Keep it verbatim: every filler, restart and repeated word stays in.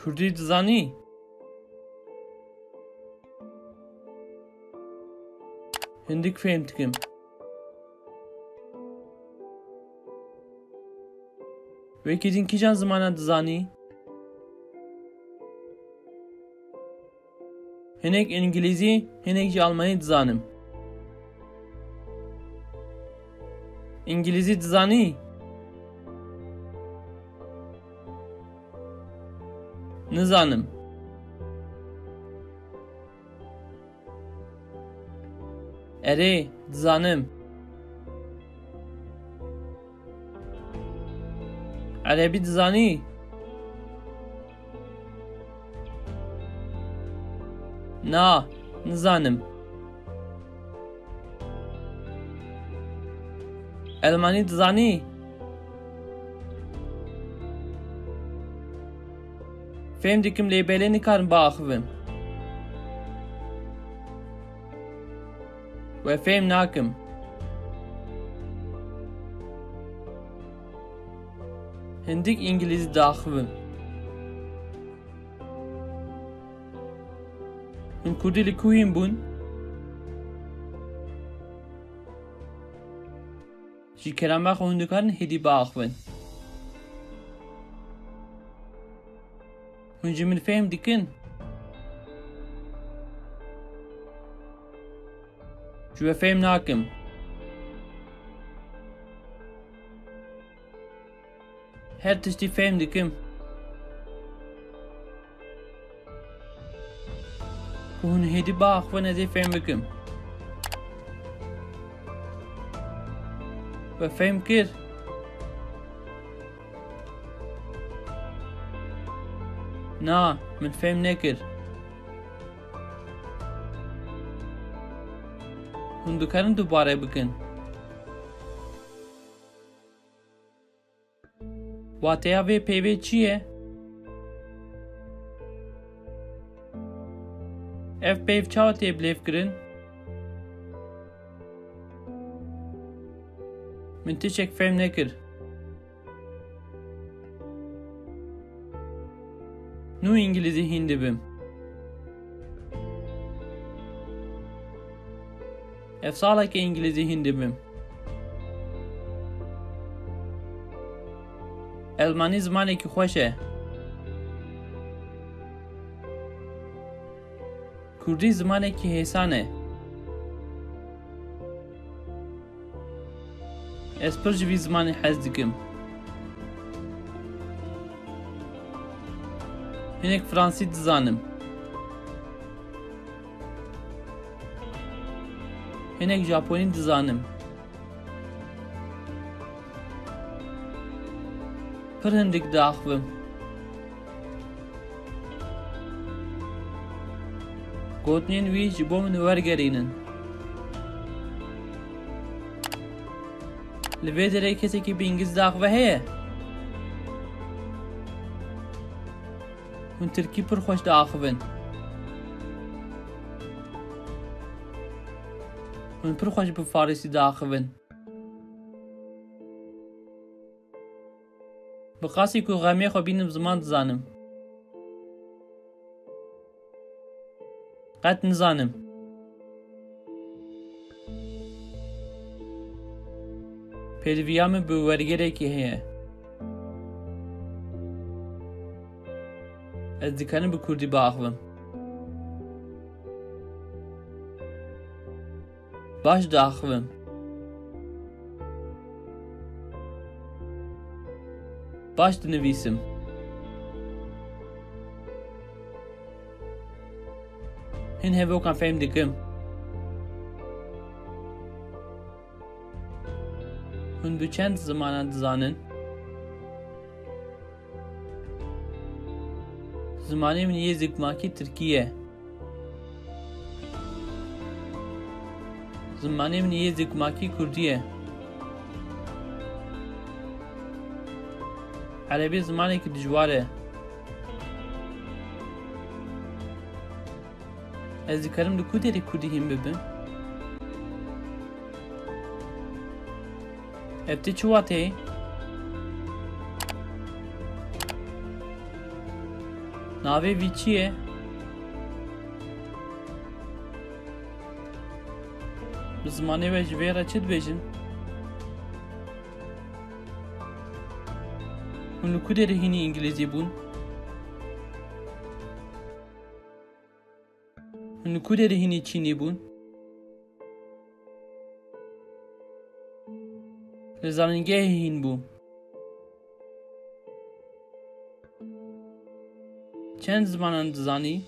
Kurdî dizanî? Hindik fêm dikim. Wekî din kîjan zimanan dizanî? Hinek îngilîzî, hinek jî almanî dizanim. Îngilîzî dizanî? Nizanim. Erê, dizanim. Erebî dizanî? Na, nizanim. Elmanî dizanî? Fêm dikim lê belê nikarim biaxivim. We fêm nakim. Hindik îngilîzî diaxivim. Hûn kurdî li ku hîn bûn? Ji kerema xwe hûn dikarin hêdî biaxivin. Hûn ji min fêm dikin? Ji we fêm nakim. Her tiştî fêm dikim. Ku hûn hêdî biaxivin ez ê fêm bikim. We fêm kir? Na, min fêm nekir. Hûn dikarin dubare bikin. Wateya vê peyvê çi ye? Ev peyv çawa tê bilêvkirin? Min tiştek fêm nekir. Nû îngilîzî hîn dibim. Ev saleke îngilîzî hîn dibim. Elmanî zimanekî xweş e. Kurdî zimanekî hêsan e. Ez pir ji vî zimanê hez dikim. Hinek fransî dizanim. Hinek japonî dizanim. Pir hindik diaxivim. Gotinên wî ji bo min wergerînin. Li vê derê kesekî bi îngilîzî diaxive heye? Hûn tirkî pir xweş diaxivin. Hûn pir xweş bi farisî diaxivin. Bi qasî ku xemê xwe bînim ziman dizanim. Qet nizanim. Pêdiviya min bi wergerekî heye. Ez dikarim bi kurdî biaxivim. Baş diaxivim. Baş dinivîsim. Hin hevokan fêm dikim. Hûn bi çend zimanan dizanin? Zimanê min yê zikmakî tirkî ye. Zimanê min yê zikmakî kurdî ye. Erebî zimanekî dijwar e. Ez dikarim li ku derê kurdî hîn bibim? Ev tê çi wateyê? Navê vî çi ye? Bi zimanê we ji vê re çi dibêjin? Hûn li ku derê hînî îngilîzî bûn? Hûn li ku derê hînî çînî bûn? Li zanîngehê hîn bû. Çend zimanan dizanî?